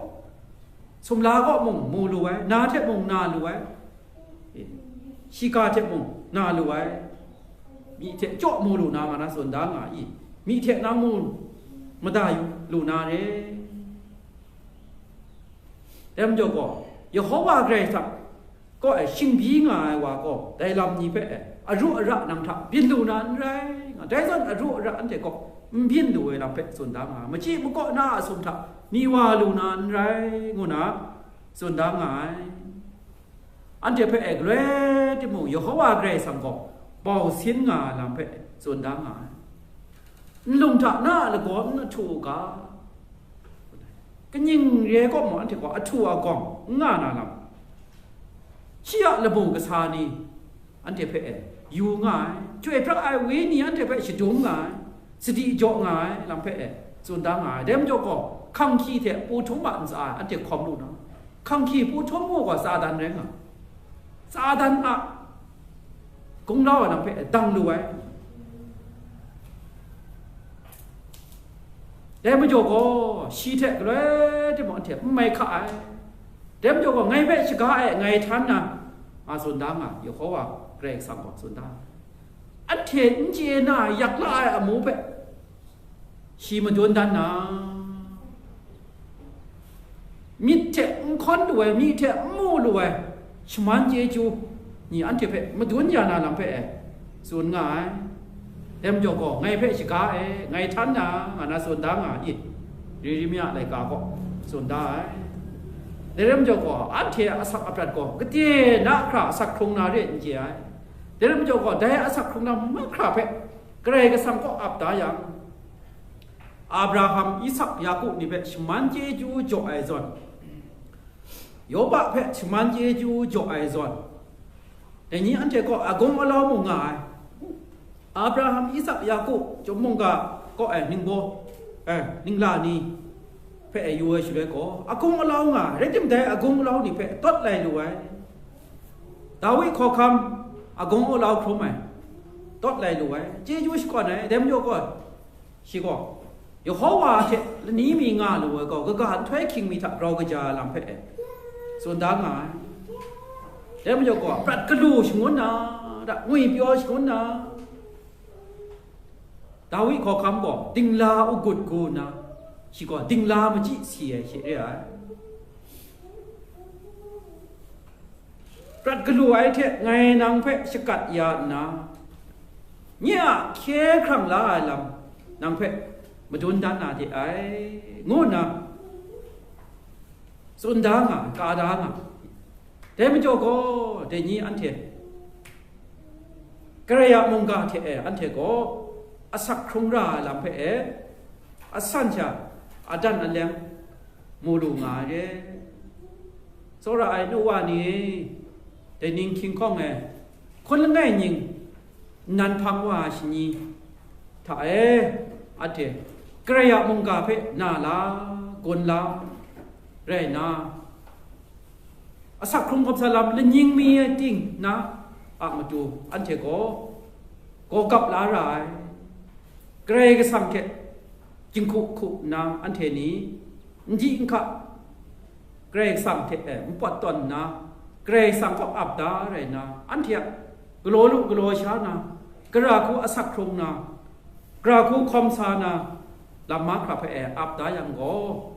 sumla kaw mung mu lu ai, na hte mung na lu ai, e, shiga hte mung na lu ai, myi hte jaw mu lu na nga na tsun da nga i? Myi hte nang mung mada yu lu na re. Dai majaw gaw, Yehova Karai Kasang kaw e shingbyi nga ai wa gaw, dai lam ni hpe e, aru ara nang hta byin lu na n rai, nga, dai zawn aru ara anhte kaw n byin lu ai lam hpe tsun da nga ai. Machyi makaw na a sum hta mi wa lu na n rai, ngu na tsun da nga ai. Anhte hpe e galoi timung, Yehova Karai Kasang gaw bau sin nga ai lam hpe tsun da nga ai. Nlung hta na a lagaw n ahtu u ga, kaning re ai kaw mung, anhte gaw ahtu agawng n nga na lam, shi a lamu kasa ni anhte hpe e yu nga ai, chyoi pra ai wenyi anhte hpe shadum nga ai, sadi jaw nga ai lam hpe e tsun da nga ai. Dai majaw gaw, hkang hkyi hte pu htum ma ntsa ai, anhte hkawm lu na, hkang hkyi pu htum mu gaw Satan rai nga, Satan a gunglau ai lam hpe dang lu ai. Dai majaw gaw, shi hte galoi timung anhte n mai hka ai. Dai majaw gaw, ngai hpe shaga e, ngai htan na, nga tsun da nga, Yehova Karai Kasang gaw tsun da ai. Anhte n chye na yak la ai amu hpe, shi madun dan na, myit hte n hkawn lu ai, myi hte n mu lu ai, shaman chyeju ni anhte hpe madun ya na lam hpe e tsun nga ai. Dai majaw gaw, ngai hpe shaga e, ngai htan na, nga na tsun da nga i, Yeremia laika gaw tsun da ai. Dai rai majaw gaw, anhte a asak aprat gaw, gade na hkra asak hkrung na re n chye ai. Dai rai majaw gaw, dai asak hkrung na mahkra hpe Karai Kasang kaw ap da yang, Abraham, Isak, Yaku ni hpe shaman chyeju jaw ai zawn, Yoba hpe shaman chyeju jaw ai zawn, dai ni anhte kaw agung alau mung nga ai. Abraham, Isak, Yaku, chyum mungga kaw ai ningbaw, eh, ningla ni hpe e yu ai shaloi gaw, agung alau nga ai, rai timung, dai agung alau ni hpe tawt lai lu ai. Dawi hkawhkam agung alau hkrum ai, tawt lai lu ai, chyeju shakawn ai, dai majaw gaw, shi gaw, Yehova hte lani mi nga lu ai gaw, kaga nhtoi hkying mi hta grau kaja ai lam hpe e tsun da nga ai. Dai majaw gaw, prat galu shangun na, da, ngwipyaw shangun na, Dawi hkawhkam gaw dingla u gut gu nna, shi gaw dingla machyi si ai hte re ai. Prat galu ai hte ngai nang hpe shakat ya nna, nye a hkye hkrang la ai lam nang hpe madun dan na de ai, ngu nna tsun da nga, ka da nga. Dai majaw gaw, dai ni anhte Karai a mungga hte e anhte gaw asak hkrung ra ai lam hpe e, asan sha, adan aleng mu lu nga ai re. Tsawra ai nu wa ni e, dai ning hkying hkawng e, hkun langai ning nnan hpang wa ai shani hta e, anhte Karai a mungga hpe na la, gun la, rai nna, asak hkrung hkawm sa lam laning mi ai ting na a matu anhte gaw gaw gap la ra ai. Karai Kasang hte jinghku hku nna anhte ni n di n hka, Karai Kasang hte e npawt tawn nna, Karai Kasang kaw ap da rai nna, anhte a galaw lu galaw sha na, gara hku asak hkrung na, gara hku hkawm sa na, lam mahkra hpe e ap da yang gaw,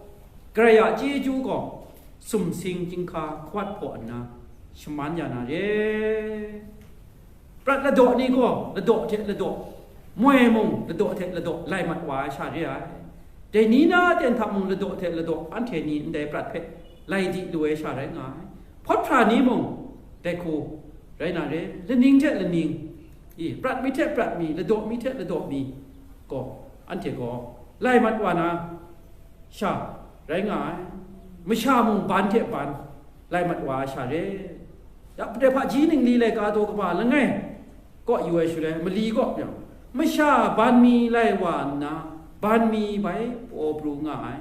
Karai a chyeju gaw sumsing chyinghka hkawat hpaw nna shaman ya na re. Prat ladaw ni gaw ladaw hte ladaw, moi mung ladaw hte ladaw lai mat wa ai sha re ai. Dai ni na aten hta mung ladaw hte ladaw anhte ni ndai prat hpe lai di lu ai sha rai nga ai. Hpawt hpra ni mung dai hku rai na re, laning hte laning, i, prat mi hte prat mi, ladaw mi hte ladaw mi gaw, anhte gaw lai mat wa na sha rai nga ai. Masha mung ban hte ban lai mat wa ai sha re. Ya, Pawhti hpaji ningli laika daw kaba langai kaw yu ai shaloi, mali kaw yang, masha ban mi lai wa nna, ban mi bai paw pru nga ai.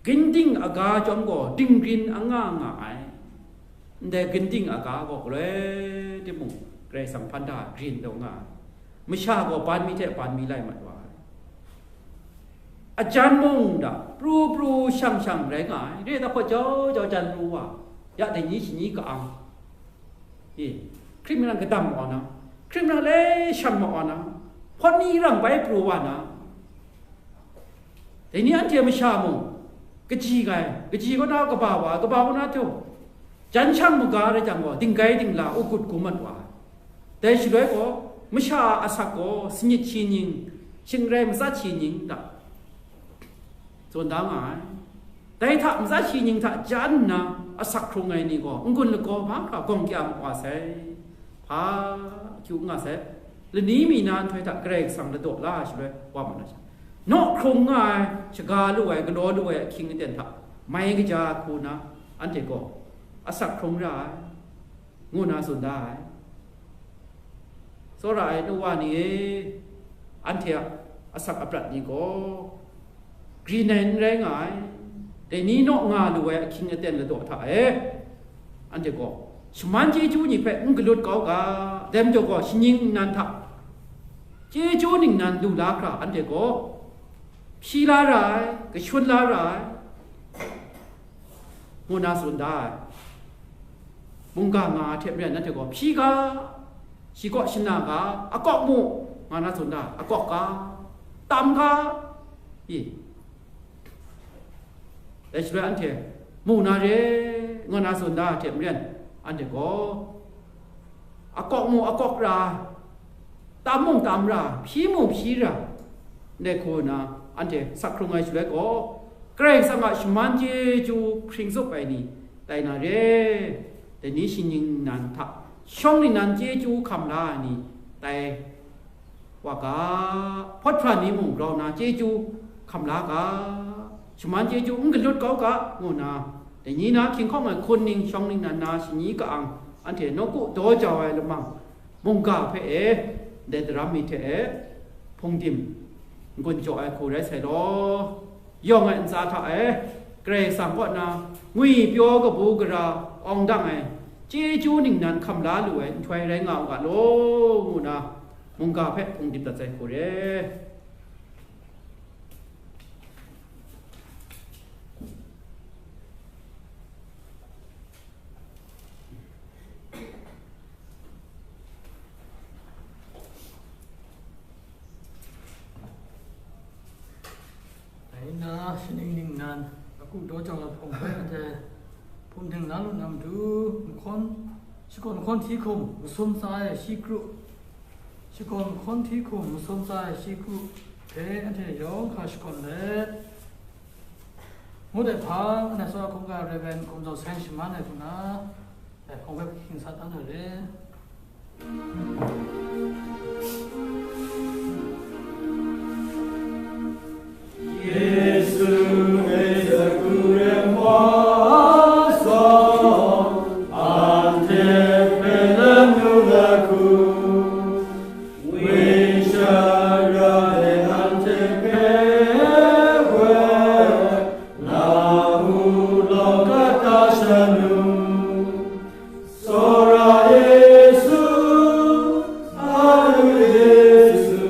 Ginding aga chyawm gaw dinggrin anga nga ai. Ndai ginding aga gaw galoi timung, Karai Kasang hpan da grin taw nga ai. Masha gaw ban mi hte ban mi lai mat wa ai. Ajan mung da pru pru shang shang rai nga ai. Re ai hpaw jau jau jan pru wa, ya dai ni shani ka-ang. E, hkrit maran kadam maw na, hkrit maran le shang maw na, hpawt ni rang bai pru wa na, dai ni anhte masha mung, kaji ngai, kaji kaw na kaba wa, kaba kaw na hte, jan shang maga rai jang gaw, dinggai dingla u gut gu mat wa ai. Dai shaloi gaw, masha a asak gaw, sanit shi ning, shingrai matsat shi ning hta tsun da nga ai. Dai hta matsat shi ning hta jan nna, asak hkrung ai ni gaw, n-gun lagaw mahkra gawng kya mat wa sai. Hpa akyu n nga sai. Lani mi na nhtoi hta Karai Kasang ladaw la ai shaloi wa mat na sha, naw hkrung nga ai, shaga lu ai, galaw lu ai ahkying aten hta mai kaja hku na, anhte gaw asak hkrung ra ai, ngu na tsun da ai. Tsawra ai nu wa ni e, anhte a asak aprat ni gaw, grin ai n rai nga ai. Dai ni naw nga lu ai ahkying aten ladaw hta e, anhte gaw shaman chyeju ni hpe n galut kau ga, dai majaw gaw, shaning nnan hta chyeju ningnan lu la hkra, anhte gaw hpyi la ra ai, kashun la ra ai, ngu na tsun da ai. Mungga nga ai hte maren nanhte gaw hpyi ga, shi kaw shana ga, akawk mu, nga na tsun da ai, akawk ga, tam ga, i, dai shaloi anhte mu na re, ngu na tsun da ai hte maren, anhte gaw akawk mu akawk ra, tam mung tam ra, hpyi mung hpyi ra, ndai hku na anhte sak hkrung ai shaloi gaw, Karai Kasang a shaman chyeju hpring tsup ai ni tai na re, dai ni shi ningnan hta shawng ningnan chyeju hkam la ai ni tai wa ga, hpawt hpran ni mung grau na chyeju hkam la ga, shaman chyeju n galut kau ga, ngu na, dai ni na hkying hkawng ai hkun ning shawng ningnan na shani ka-ang, anhte nawku daw jau ai lamang, mungga hpe e, ndai daram mi hte e, hpungdim n-gun jaw ai hku rai sai law, yawng ai ntsa hta e, Karai Kasang kaw na ngwi pyaw kabu gara awng dang ai, chyeju ningnan hkam la lu ai nhtoi rai nga u ga law, ngu na, mungga hpe hpungdim dat sai hku re. Dai na, shaning ningnan, akyu daw jau ai hpawng hpe anhte hpungdim la lu na matu, nhkawn, shakawn nhkawn hti hkum masum tsa ai shi kru, shakawn nhkawn hti hkum masum tsa ai shi kru hpe anhte yawng hkra shakawn let, ngut ai hpang, anhte tsawra hkungga Rev. Gumzaw Sen shaman ai hku na, dai hpawng hpe hkying sa dan ai re. Yesu e sagu rem wa sa, anhte hpe lanu la hku, wi shara e anhte hpe we, na u law kata shanu. Tsawra Yesu, alu Yesu,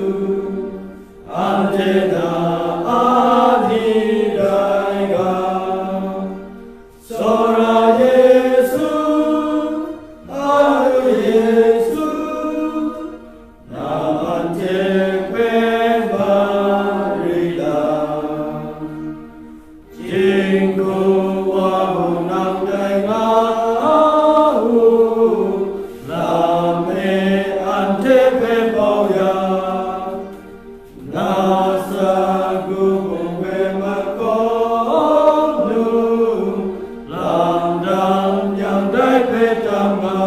anhte na a ni rai ga. Tsawra Yesu, alu Yesu, na anhte hpe mari la. Jinghku wa mung nang dai nga u, lam e anhte hpe bau ya, na sagu hpe makawng lu, lam dang yang dai hpe tam nga.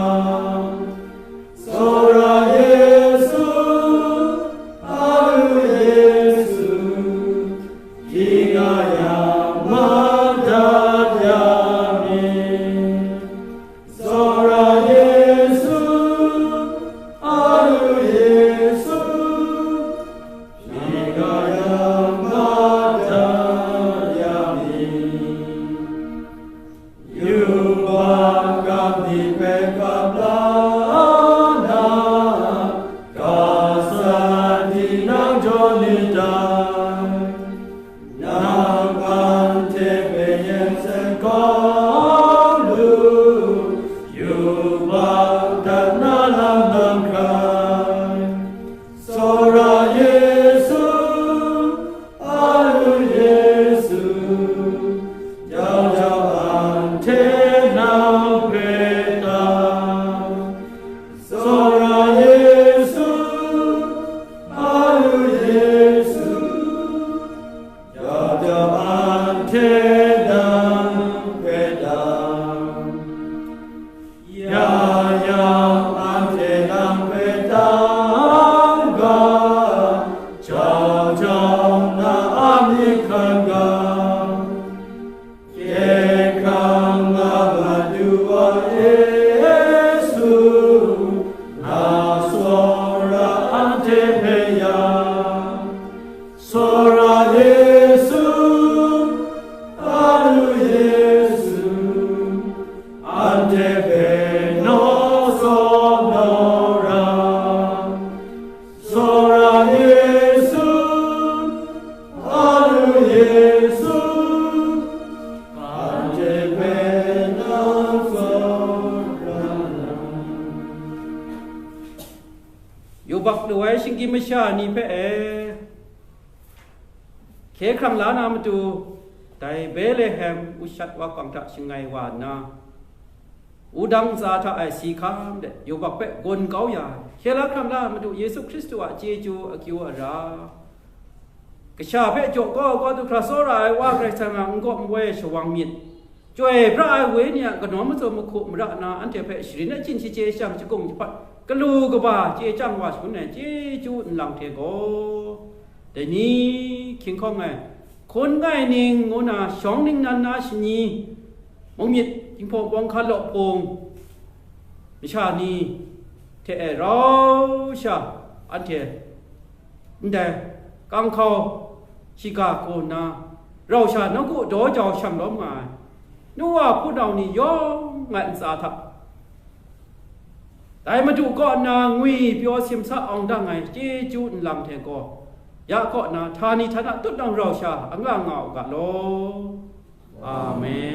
Tsawra Yesu, alu Yesu, hti nga yang madat ya mi. Tsawra Yesu, alu Yesu, hti nga yang madat ya mi. Yubak kap ni hpe kap la na, kasa tinang jaw ni dai? Nang anhte hpe yen hten kau lu, yubak dat na lam nang hkrai. Tsawra Yesu, alu Yesu, jau jau anhte nang hpe tam. Tsawra Yesu, alu Yesu, jau jau anhte nang hpe tam. Ya yang anhte nang hpe tam ga, jau jau na a myit hkan ga. Hkye hkrang na Madu wa Yesu, na tsawra anhte hpe ya. Tsawra Yesu, alu Bak lu ai shinggyim masha ni hpe e, hkye hkrang la na matu, dai Betlehem ushat wa kawng hta shangai wa nna, wudang ntsa hta ai si hkam de yubak hpe gawn kau ya ai, hkye la hkrang la matu Yesu Hkristu a chyeju akyu ara, kasha hpe jaw kau kau du hkra tsawra ai Wa Karai Kasang a n-gaw n-woi shawang myit. Chyoi pra ai Wenyi a kanawn mazum mahku mara na anhte hpe sharin achyin shache shang shakung jahpat, kalu kaba chye chyang wa shangun ai chyeju nlang hte gaw, dai ni hkying hkawng ai hkun ngai ning ngu na shawng ningnan na shani, mung myit, jinghpaw bawng hkan law hpung masha ni hte e rau sha anhte ndai kang hkau shiga hku nna, rau sha nawku daw jau shang lawm nga ai, Noa hpunau ni yawng a ntsa hta, dai Madu kaw nna ngwi pyaw simsa awng dang ai chyeju nlang hte gaw, ya kaw na htani htana tutnawng rau sha anga nga u ga law. Amen.